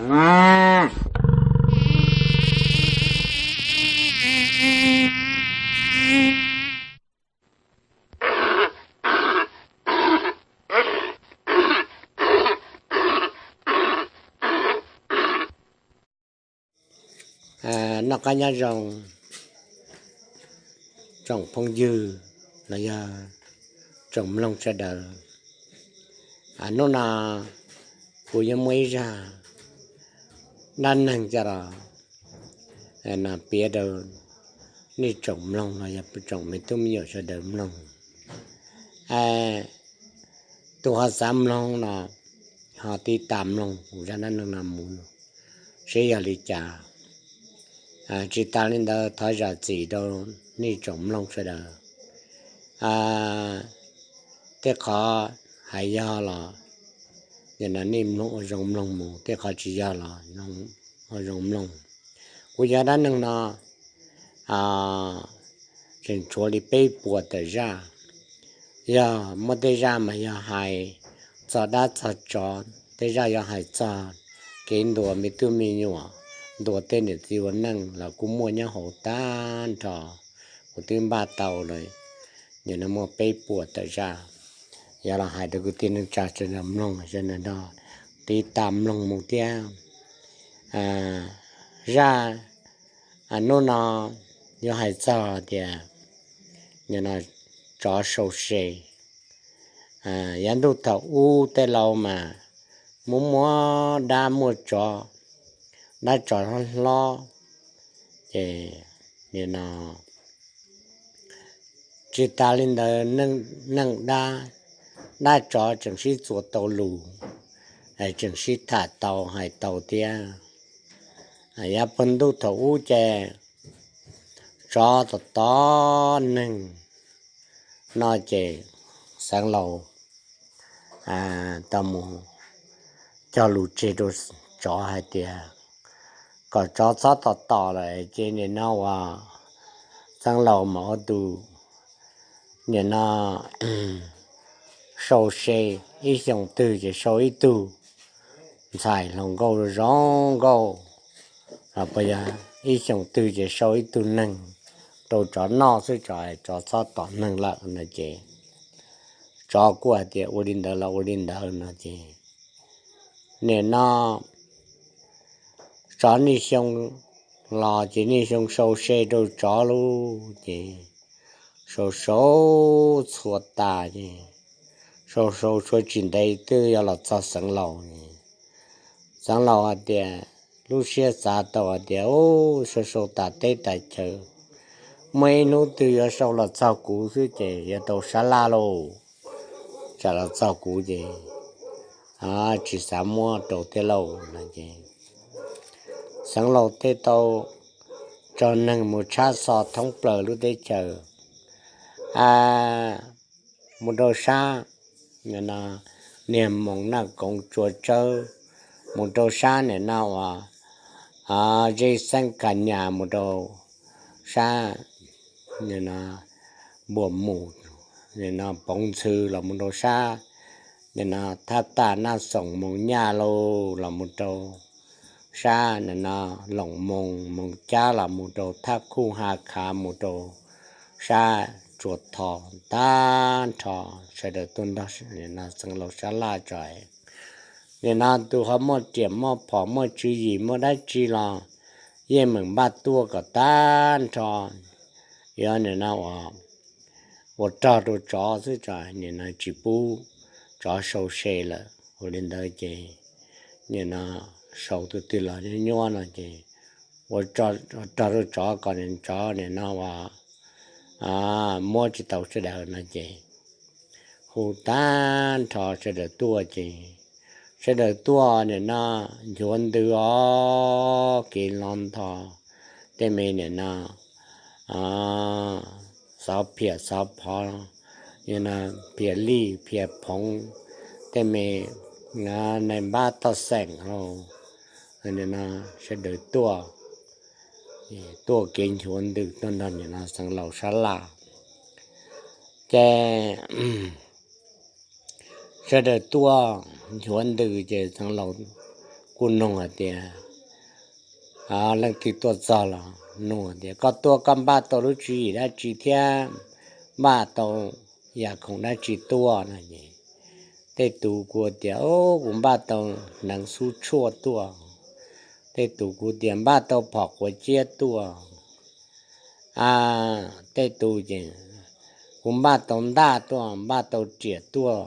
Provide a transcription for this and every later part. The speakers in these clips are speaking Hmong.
Noj qab nyob zoo tsoom phooj ywg los yog tsoom mloog sawv daws. Hnub no kuv yuav muaj ib zaj dab neeg coj los piav rau nej tsoom mloog los yog tsoom me tub me nyuam sawv daws mloog. Tus ho xav mloog no ho tiv tas mloog kuv zaj dab neeg no mus seb yog li cas. Tsis tas li ntawd thov zam txim rau nej tsoom mloog sawv daws. Tej qhov hais yog los nej mloog ua zoo mloog mus, tej qhov tsis yog los ua zoo mloog. Kuv cov dab neeg no tseem tshuav li peb puas tawm zaj. Yog muaj tej zaj mas yog hais txog dab txog tsov, tej zaj yog hais txog kev ntuas me tub me nyuam, ntuas tej niam txiv ua neej los kuj muaj nyob hauv tag nrho. Kuv twb npaj tau lawm, nim no muaj peb puas tawm zaj. Yog los hais rau kwv tij neej tsa sawv daws mloog sawv daws nrog tiv tas mloog mus thiab. Zaj hnub no yuav hais txog tias tsov sau se. Yav ntuj thaum ub tej laus mas muaj muaj dab muaj tsov, dab tsov hlob hlob, ces nim no tsis tas li ntawd neej dab, dab tsov tseem sib txuas tau lus, tseem sib tham tau hais tau thiab. Yav pawg ntuj thaum ub ces tsov tom tom neeg no ces xeev laus tau mus cog lus tseg rau tsov hais tias kom tsov txhob tom tom lawm ces nim no uas xeev laus mas ua tus nim no sau se, ib xyoos twg ces sau ib tug ntxhais hluas nkauj zoo nkauj, los puas yog ib xyoos twg ces sau ib tug neeg rau tsov noj xwb, tsov txhob tom neeg lawm no ces tsov kuj hais tias ua li ntawd los ua li ntawd no ces nim no tsov niaj xyoo los ces niaj xyoo sau se rau tsov lauj ces sau sau txhua tas ces sau sau tshuav tsis ntev twb yuav los txog xeev laus. Xeev laus hais tias lub siab xav tau hais tias, u, sau sau tas teb tas chaw, muaj ib hnub twg yuav sau los txog kuv xwb ces yuav tau sab laj lauj, tsam los txog kuv ces tsis xav muab rau thiab lauj no ces xeev laus thiaj tau tso neeg mus tshab xo thoob plaws lub teb chaws, mus rau sab niag Moos Naj Koov Tsua Tsawb, mus rau sab nim no uas Zeb Xeeb Ka Nyas, mus rau sab Npuas Mus, nim no Poov Ntxhw, los mus rau sab nim no Thab Taj Naj Xoom Moos Nyaj lauj, los mus rau sab nim no Loos Moos, Moos Cab, los mus rau Thab Khuj Ha Khav, mus rau sab Tsua Tho, tag nrho sawv daws tuaj nrog xeev laus sab laj tso. Nim no tus ho muaj riam muaj phom muaj tswv yim muaj dab tsi los yeej meem npaj tuaj kom tag nrho, yuav nim no ua rog rau tsov xwb, tsov nim no tsis pub tsov sau se lawm. Ua li ntawd ces nim no sau tus twg los nyuaj nyuaj no ces ua rog rau tsov kom tsov nim no ua muab tsis tau sawv daws no ces hu tag nrho sawv daws tuaj ces sawv daws tuaj nim no nchuav ntws os, kev lov ntho, tej me nim no xov phiam xov phov, nim no phiam lij phiam phoov, tej me nai npab toj xeem lauj, nim no sawv daws tuaj, tuaj kev nchuav ntws tuaj nrog nim no xeev laus sab laj. Ces sawv daws tuaj nchuav ntws ces xeev laus kuj nug hais tias, leej twg tuaj txog los nug tias, koj tuaj koj npaj tau lub tswv yim dab tsi thiab npaj tau yam khoom dab tsi tuaj no es, tej tus kuj tias, kuv npaj tau hneev xub tshuaj tuaj, tej tus kuj tias npaj tau phom quav ciab tuaj, tej tus ces kuv npaj tau ntaj tuaj, npaj tau riam tuaj,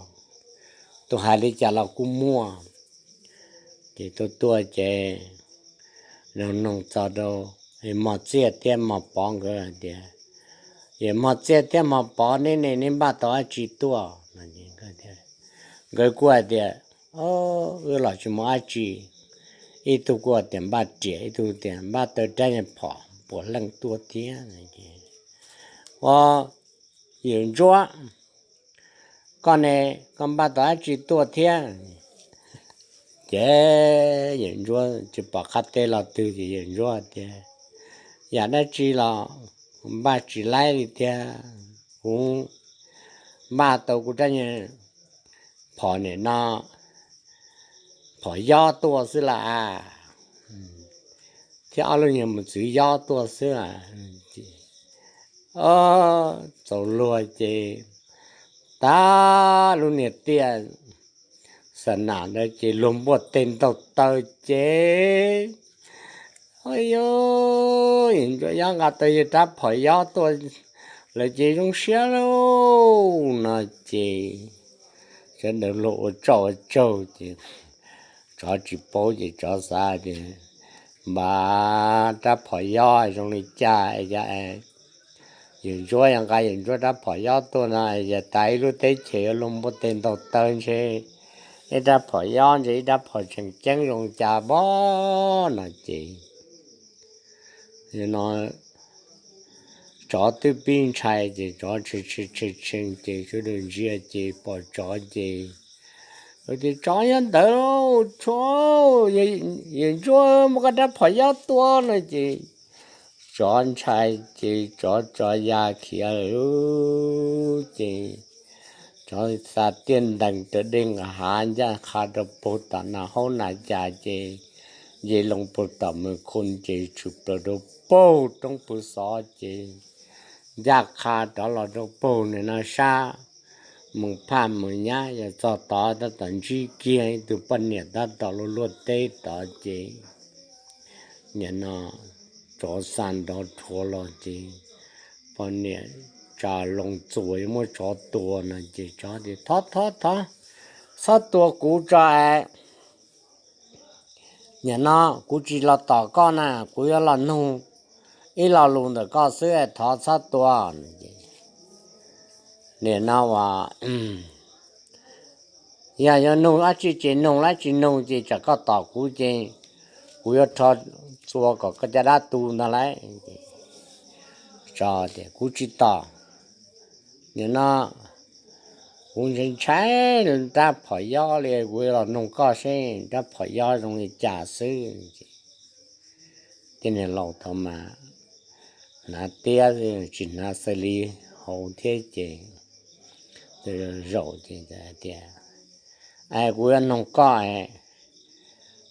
tus hais li cas los kuj muaj. Ces tuaj tuaj ces nug txog rau Mos Txiaj thiab Mos Pov nkawd hais tias, yawm Mos Txiaj thiab Mos Pov, neb ne neb npaj tau dab tsi tuaj? Nkawd kuj hais tias, wb los tsis muaj dab tsi. Ib tug kuj tias npaj riam, ib tug tias npaj tau rab phom puav leej tuaj thiab. Ua, yawm Ntsuab, koj ne, koj npaj tau dab tsi tuaj thiab? Ces yawm Ntsuab tsis pom qab teb los twg ces yawm Ntsuab tias, yam dab tsi los npaj tsis laib li tiag, kuv npaj tau kuv rab phom nim no phom yob tuaj xwb las, thiab ob lub nyuag mus txwv yob tuaj xwb. Txaus luag ces tag lub niag tiaj xa nam ntawd ces luag npuaj teg ntaug taw ces, yawm Ntsuab yob nqa tau yawg rab phom yob tuaj lawm ces zoo siab lauj no ces sawv daws luag ua tsoj ua tsaug ces tsov tsis paub ces tsov xav tias, npaj rab phom yob zoo li cas es yawm Ntsuab yog nqa yawm Ntsuab rab phom yob tuaj no yog tas ib lub teb chaws yuav luag npuaj teg ntaug taw ntshe ib rab phom yob ntshe ib rab phom tseem ceeb zoo cas pob no ces no tsov twb pib ntshai ces tsov tshee tshee tshee ces sawv daws ntsia ces pom tsov ces tias, tsov nyob ntawd lauj, tsov, yawm Ntsuab muab koj rab phom yob tua no ces tsov ntshai ces tsov tso ya khiav lawm ces tsov xa tiaj ntees raws dej nqa hav ncaj qha rau puag tom nas haub nas cas ces nce loo puag tom mws khu ces tshwm plaws rau puag roob puag xov ces ncaj qha rov los rau puag nim no sab mus phaj mus nyab yog txog tod tab tom ntsib kiag ib tug poj niam tab tom luaj luaj teb tod ces nim no tsov xa nrov rhuav los ces poj niam tsa loo txuas yuav muab tsov tua no ces tsov tias, thov thov thov, txhob tua kuv tso es nim no kuv tsis los tom koj na, kuv yuav los nug ib lo lus ntawm koj xwb, thov txhob tua. Nim no uas yog yuav nug dab tsi ces nug, dab tsis nug ces tsam koj tom kuv ces kuv yuav rho txua kom koj caj dab tu ntag lauj. Tsov tias, kuv tsis tom, nim no kuv ntshai ntshai rab phom yob li, kuv yuav los nug koj seb rab phom yob zoo li cas xwb. Tej niag laus thaum mas hnav tiab tsis hnav xws li hauv thiab ces zaum ces hais tias, es kuv yuav nug koj,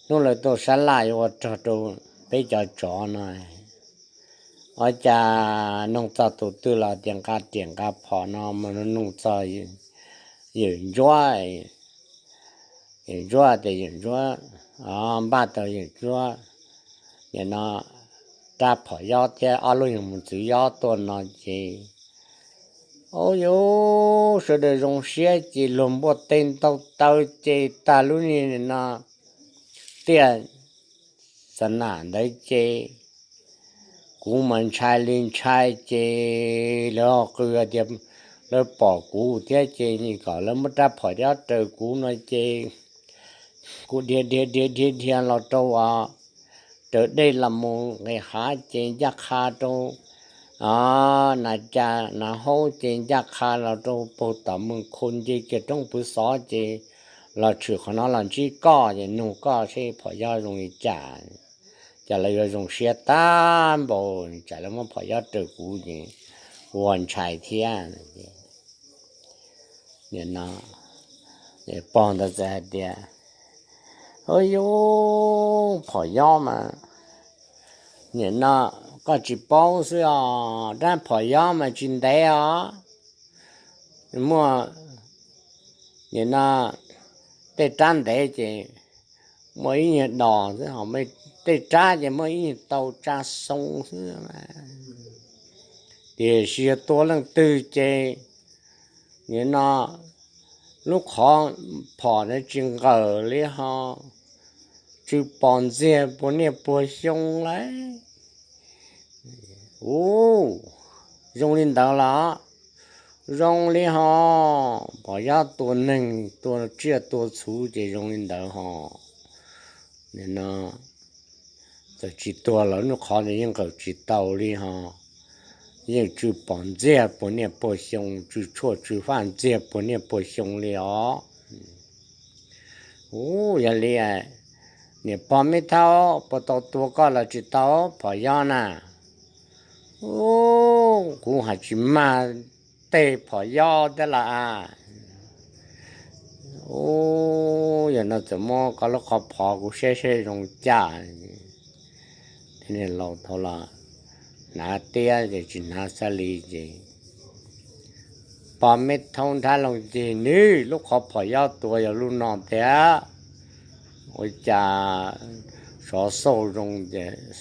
hnub lawv tuaj sab laj yuav ua rog rau peb cov tsov no, ua cas nug txog tus twg los tias nqa riam nqa phom no mas nug txog yawm Ntsuab, yawm Ntsuab tias yawm Ntsuab npaj tau yawm Ntsuab nim no rab phom yob thiab ob lub nyuag mus txwv yob tuaj no ces, ub yuv, sawv daws zoo siab ces luag npuaj teg ntaug taw ces tag lub niag nim no tiaj xa nam ntawd ces kuv mas ntshai li ntshai ces lawv ho qw tias lawv pom kuv thiab ces kom lawv muab rab phom yob raws kuv no ces kuv dhia dhia dhia dhia dhia los rau raws dej los mus nqis hav ces ncaj qha rau nas cas nas haub ces ncaj qha los rau puag tom mws khu nce kiag roob pwv xov ces los tshwm qhov no los ntsib koj ces nug koj seb phom yob zoo li cas, cas lawv yuav zoo siab tag npaum tsam lawv muab phom yob raws kuv ces ua ntshai thiab. Nim no pog ntawd txawm hais tias, Ua yuj, phom yob mas, nim no koj tsis paub xwb os, rab phom yob mas tsis ntev os. Muaj, nim no tej rab ntev ces muaj ib nyuag dos xwb, tej rab ces muaj ib nyuag tau tsa xoo xwb. Tiam sis yog tua leej twg ces nim no lub qhov phom na tsis nqawm li ho, tsw pos ntxiag puag niaj puag xyoo lauj. Ua, zoo li ntawd los zoo li ho, phom yob tua neeg tua tsiaj tua txhu ces zoo li ntawd ho. Nim no txawm tsis tuag los lub qhov ntawd yeej nqawm tsis tau li ho, yeej tsw pos ntxiag puag niaj puag xyoo, tsw tshuaj tsw faj ntxiag puag niaj puag xyoo li os. Ua, yog li niam pog me thaub, puas tau tua koj los tsis tau phom yob na? Ua, kuv hais tsis mag tej phom yob thiab los as. Ua, yog no txawm muab koj lub qhov phom kuv saib saib zoo cas. Niag laus thaud los hnav tiab ces tsis hnav xab li ces pog me thaub nrhab loo ceg nws lub qhov phom yob tua yog lub no tiag. Ua cas sov xauj zoo ces,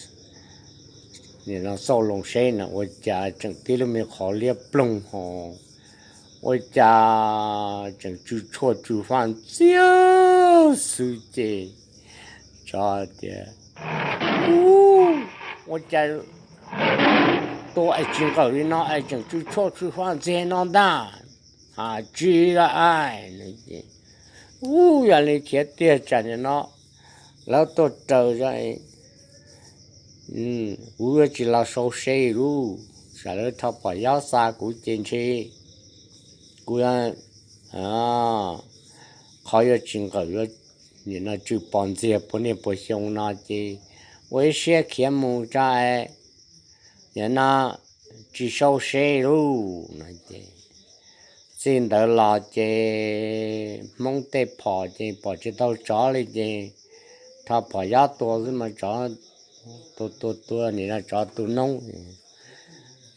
nim no xauj loo seb na ua cas tseem tib lub me qhov liab ploog ho, ua cas tseem tsw tshuaj tsw faj ntxiag xwb ces tsov tias, ua cas tua es tsis nqawm li no es tseem tsw tshuaj tsw faj ntxiag no ntag, ha tsis a. Ua, yog li khiav tiag tsam nim no lawv tuaj raws, kuv yuav tsis los sau se lauj, tsam lawv rho phom yob xa kuv ces ntshe kuv qhov yuav tsis nqawm, nim no tsw pos ntxiag puag niaj puag xyoo no ces ua ib siab khiav mus tso es nim no tsis sau se lauj no ces txij ntawd los ces Hmoob tej phom ces pom tsis tau tsov li ces rho phom yob tua xwb mas tsov tua tua tua nim no tsov tu noob,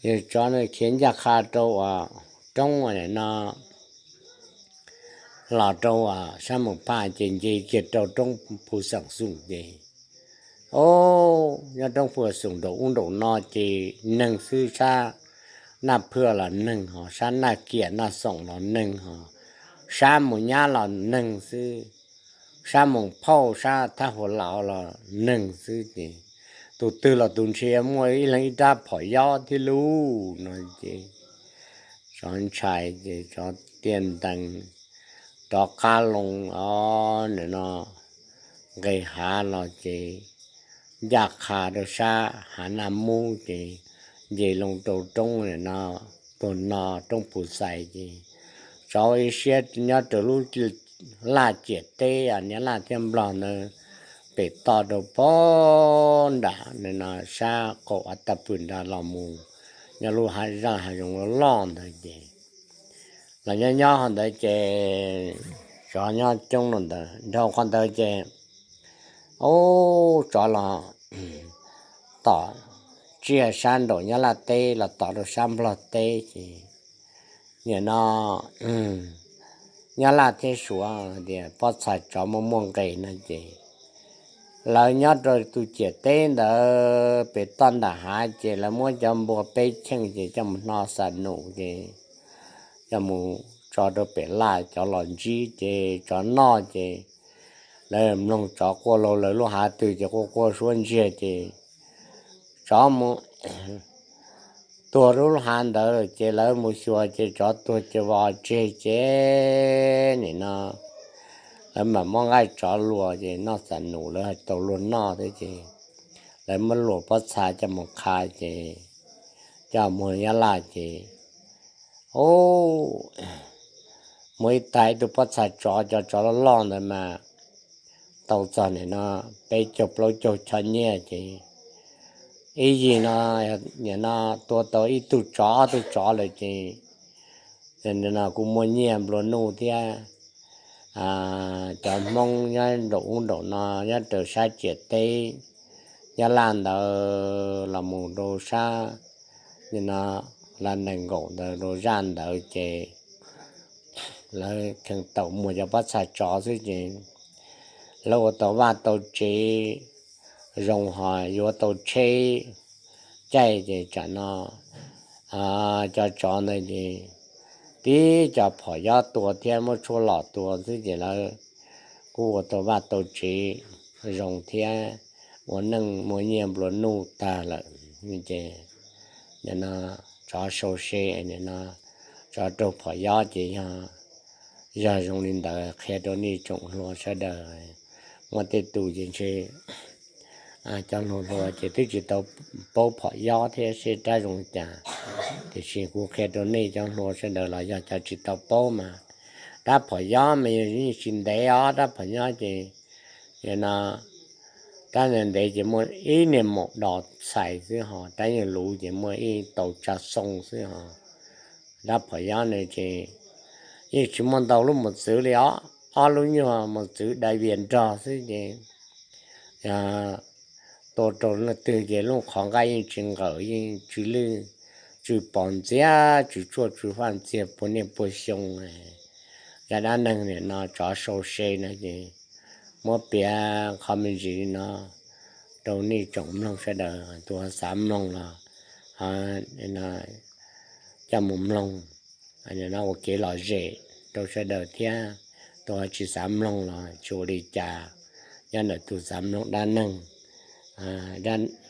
yog tsov no khiav ncaj qha rau uas roob no los rau uas sab mus phaj ces nce kiag rau roob Phu Xeem Xoom ces, o, nyob roob Phu Xeem Xoom nraum ub nraum no ces neeg xwb, sab Naj Phwj los neeg ho, sab Naj Kiam Naj Xoom los neeg ho, sab mus nyab los neeg xwb, sab mus phauj sab Thab Huv Lauv los neeg xwb ces tus twg los tus ntshe muaj ib leeg ib rab phom yob thiab lauj no ces tsov ntshai ces tsov tiaj ntees rov qab loo, o, nim no nqes hav los ces ncaj qha rau sab Hav Naj Mub ces nce loo rau roob nim no, tuag no roob Phu Xais ces tsov ua ib siab nyob rau lub laj ciam teb, Nyab Laj thiab Nplog ntawd, pem toj rau pog nram nim no sab qaum Av Taj Pwm nrad los mus, nyob lub hav zaj hav zoov loj loj ntawd ces los nyob nyob qhov ntawd ces tsov nyob coob li ntawd, nrog qhov ntawd ces, o, tsov los tom tsiaj sab nraum Nyab Laj teb los tom rau sab Nplog teb ces nim no Nyab Laj thiab Suav tias pob txha tsov muaj muaj nqis no ces lawv nyob rau tus ciam teb ntawd pem toj nram hav ces lawv muab cov npua peb cheej ces coj mus hno xam num ces coj mus tso rau pem laj, cov los ntsib ces tsov noj ces lawv mloog tsov quaj laug lawv lub hav twg ces quaj quaj suab ntsiag ces tsov mus tuag lub hav ntawd ces lawv mus xyuas ces tsov tuag ces vos tseg ces nim no lawv mam muab nqaij tsov luas ces noj xam num lawv hais tau luag noj thiab ces lawv muab luas pob txha coj mus qha ces coj mus Nyab Laj ces, o, muaj ib tag ib tug pob txha tsov, cov tsov loj loj ntawd mas tau txog nim no peb caug plaub caug choj nyiaj ces ib yig no, nim no tua tau ib tug tsov ob tug tsov lawm ces nim no kuj muaj nyiaj nplua nuj thiab. cov Hmoob nyob nraum ub nraum no, nyob rau sab ciam teb Nyab Laj ntawd los mus rau sab no, Las Nees Nkaum ntawd rau zaj ntawd ces lawv kheev tawm muag cov pob txha tsov xwb ces lawv ua tau vaj tau tsev zoo ho yuav tau tsheb caij ces tsam no cov tsov ntawd ces tib cov phom yob tua thiab muab tshuaj lom tua xwb ces lawv kuj ua tau vaj tau tsev zoo thiab ua neej muaj nyiaj nplua nuj tag lawm ces nim no tsov sau se, nim no tsov raug phom yob ces yog, yog zoo li ntawd qhia rau nej tsoom hluas sawv daws. Muaj tej tus ces ntshe cov hluas hluas ces twb tsis tau paub phom yob thiab seb rab zoo li cas, tiam sis kuv qhia rau nej cov hluas sawv daws los yog cov tsis tau paub mas rab phom yob mas yeej tsis ntev os, rab phom yob ces nim no rab ntev ntev ces muaj ib niag maum dos txhais xwb ho rab yeej luv ces muaj ib tau tsa xoo xwb ho. Rab phom yob ne ces yeej tsis muaj ntau lub mos txwv li os, ob lub nyuag mos txwv dai vias nrog xwb ces tua rau leej twg ces lub qhov nqaij yeej tsis nqawm, yeej tsw lwj, tsw pos ntxiag, tsw tshuaj tsw faj ntxiag puag niaj puag xyoo. Zaj dab neeg nim no tsov sau se no ces muab piav qhov me ntsis li no rau nej tsoom mloog sawv daws, tus xav mloog los coj mus mloog, ua kev lom zem rau sawv daws thiab. Tus tsis xav mloog los tsis ua li cas, nyob ntawm tus xav mloog dab neeg.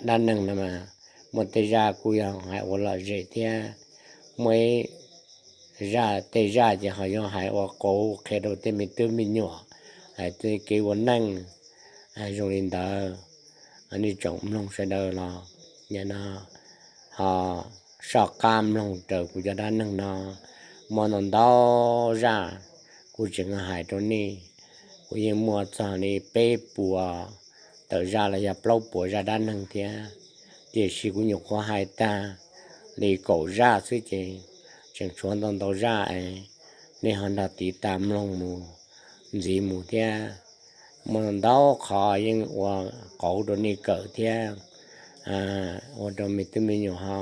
Dab neeg no mas muaj tej zaj kuj yog hais ua lom zem thiab, muaj ib zaj, tej zaj ces ho yog hais ua qauv qhia rau tej me tub me nyuam hais tej kev ua neej zoo li ntawd. Nej tsoom mloog sawv daws los nim no ho soj qab mloog raws kuv cov dab neeg no, muaj ntau ntau zaj kuv tseem hais rau nej. Kuv yeej muaj txog li peb puas tawm zaj los yog plaub puas zaj dab neeg thiab, tiam sis kuv nyuam qhuav hais tag li kaum zaj xwb ces tseem tshuav ntau ntau zaj es nej ho nrog tiv tas mloog mus ntxiv mus thiab. Muaj ntau qhov yeej ua qauv rau nej kawm thiab ua rau me tub me nyuam ho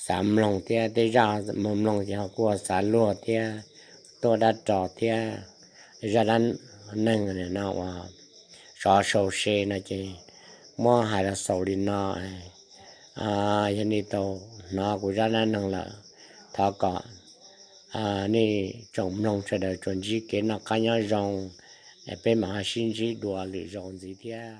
xav mloog thiab. Tej zaj mloog mloog ces ho kuj xav luag thiab, tuaj dab ro thiab. Zaj dab neeg no uas tsov sau se no ces muab hais los xaus li no. Yog nej tau hnov kuv zaj dab neeg lawm, thov kom nej tsoom mloog sawv daws tsuas ntsib kev noj qab nyob zoo, peb mam ho sib ntsib dua lwm zaus ntxiv thiab.